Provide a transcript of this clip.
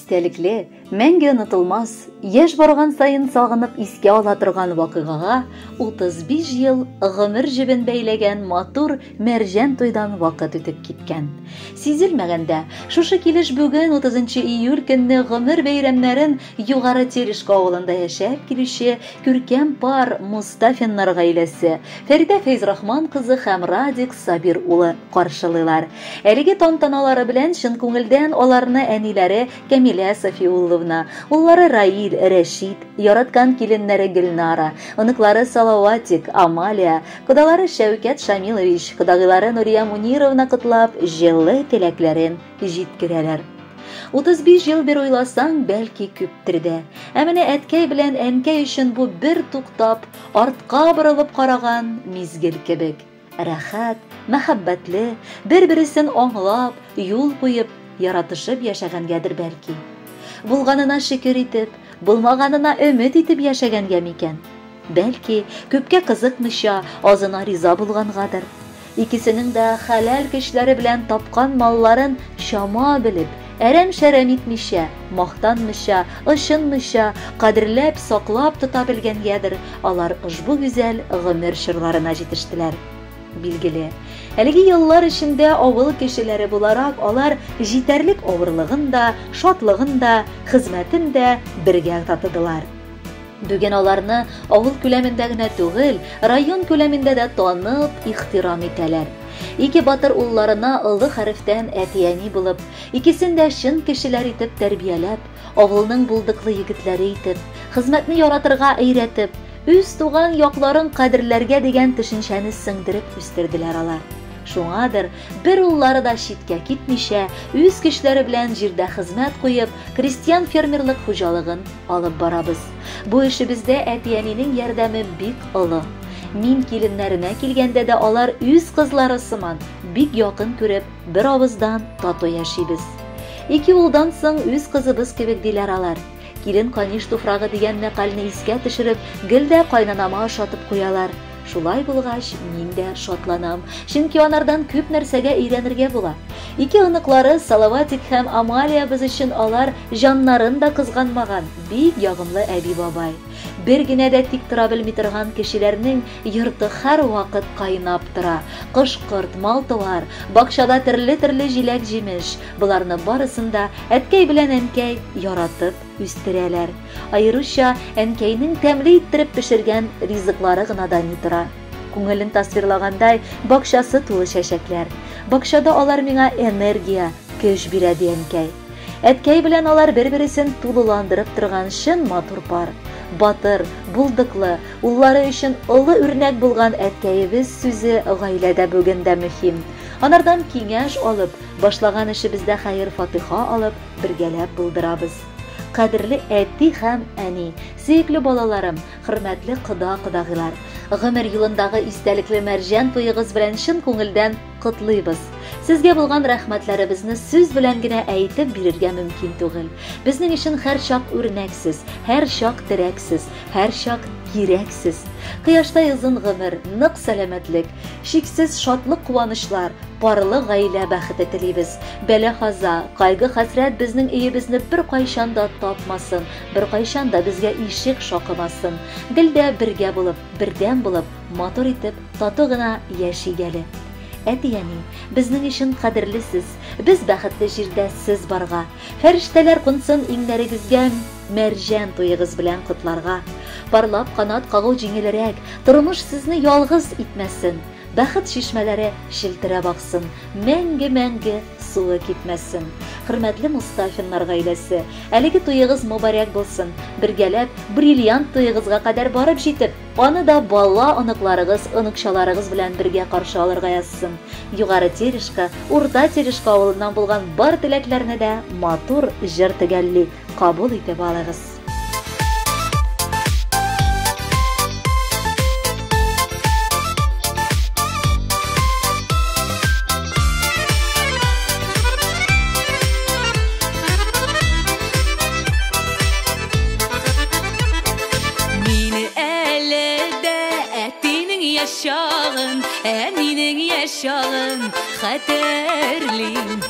Истәлекле, мәңге онытылмас, яшь барган саен сагынып искә ала торган вакыйгага 35 ел гомер җебен бәйләгән матур мәрҗән туйдан вакыт үтеп киткән. Сизелмәгәндә, шушы килеш бүген 30 июль көнне гомер бәйрәмнәрен Югары Терешка авылында яшәп килүче күркәм пар Мустафиннар гаиләсе, Фәридә Фәйзрахман кызы һәм Радик Сабир улы каршылыйлар. Әлеге тантаналары белән чын күңелдән аларны әниләре Кәмилә Сафиулловна, уллары Раил, Рәшит, яраткан киленнәре Гөлнара, оныклары Салаватик, Амалия, кодалары Шәүкәт Шамилович, кодагыйлары Нурия Мунировна котлап, җылы теләкләрен җиткерәләр. 35 ел бер уйласаң, бәлки күптер дә. Ә менә әткәй белән әнкәй өчен бу бер туктап, артка борылып караган мизгел кебек. Рәхәт, мәхәббәтле, бер-бересен аңлап, юл куеп, яратышып яшәгәнгәдер бәлки. Булганына шөкер итеп, булмаганына өмет итеп яшәгәнгә микән? Бәлки, күпкә кызыкмыйча, азына риза булгангадыр. Икесенең дә хәләл көчләре белән тапкан малларын чама белеп, әрәм-шәрәм итмичә, мактанмыйча, очынмыйча, кадерләп, саклап тота белгәнгәдер, алар ошбу гүзәл гомер чорларына җитештеләр. Билгеле, әлеге еллар эчендә авыл кешеләре буларак алар җитәрлек авырлыгын да, шатлыгын да, хезмәтен дә бергә татыдылар. Бүген аларны авыл күләмендә генә түгел, район күләмендә дә танып, ихтирам итәләр. Ике батыр улларына олы хәрефтән әти-әни булып, икесен дә чын кешеләр итеп тәрбияләп, авылның булдыклы егетләре итеп, хезмәтне яратырга өйрәтеп, үз туган якларын кадерләргә дигән төшенчәне сеңдереп үстерделәр алар. Шуңадыр, бер уллары да читкә китмичә, үз көчләре белән җирдә хезмәт куеп, крестьян-фермерлык хуҗалыгын алып барабыз. Бу эшебездә әти-әнинең ярдәме бик олы. Мин киленнәренә килгәндә дә алар үз кызлары сыман, бик якын күреп, бер авыздан тату яшибез. Ике улдан соң үз кызыбыз кебек диләр алар. Килен каниш туфрагы дигән мәкальне искә төшереп, гел дә кайнанама ошатып куялар. Шулай булгач, мин дә шатланам, чөнки анардан күп нәрсәгә өйрәнергә була. Ике оныклары Салаватик һәм Амалия без өчен алар җаннарын да кызганмаган, бик ягымлы әби-бабай. Бер генә дә тик тора белми торган кешеләрнең йорты һәрвакыт кайнап тора. Кош-корт, мал-туар, бакчада төрле-төрле җиләк-җимеш, боларны барысын да әткәй белән әнкәй яратып үстерәләр. Аеруча әнкәйнең тәмле иттереп пешергән ризыклары гына да ни тора. Күңелен тасвирлагандай, бакчасы тулы чәчәкләр. Бакчада алар миңа энергия, көч бирә, ди әнкәй. Әткәй белән алар бер-бересен тулыландырып торган чын матур пар. Батыр, булдыклы, уллары өчен олы үрнәк булган әткәебез сүзе гаиләдә бүген дә мөһим. Анардан киңәш алып, башлаган эшебездә хәер-фатиха алып, бергәләп булдырабыз. Кадерле әти һәм әни, сөекле балаларым, хөрмәтле кода-кодагыйлар, гомер юлындагы истәлекле мәрҗән туегыз белән чын күңелдән котлыйбыз. Сезгә булган рәхмәтләребезне сүз белән генә әйтеп бирергә мөмкин түгел. Безнең өчен һәрчак үрнәксез, һәрчак терәксез, һәрчак кирәксез. Кояштай озын гомер, нык сәламәтлек, чиксез шатлык-куанычлар, парлы гаилә бәхете телибез. Бәла-каза, кайгы-хәсрәт безнең өебезне беркайчан да тапмасын, беркайчан да безгә ишек шакымасын. Гел дә бергә булып, бердәм булып, матур итеп, тату гына яшик әле. Әти-әни, безнең өчен кадерлесез, без бәхетле җирдә сез барга. Фәрештәләр кунсын иңнәрегезгә, мәрҗән туегыз белән котларга. Парлап канат кагу җиңелрәк, тормыш сезне ялгыз итмәсен. Бәхет чишмәләре челтерәп аксын, мәңге-мәңге суы кипмәсен. Хөрмәтле Мустафиннар гаиләсе, әлеге туегыз мөбарәк булсын. Бергәләп бриллиант туегызга кадәр барып җитеп, аны да бала оныкларыгыз, оныкчаларыгыз белән бергә каршы алырга язсын. Югары Терешка, Урта Терешка авылыннан булган бар теләкләрне дә матур җыр төгәлли, кабул итеп алыгыз. Мине әле дә әтинең яшь чагын, әнинең яшь чагын хәтерлим.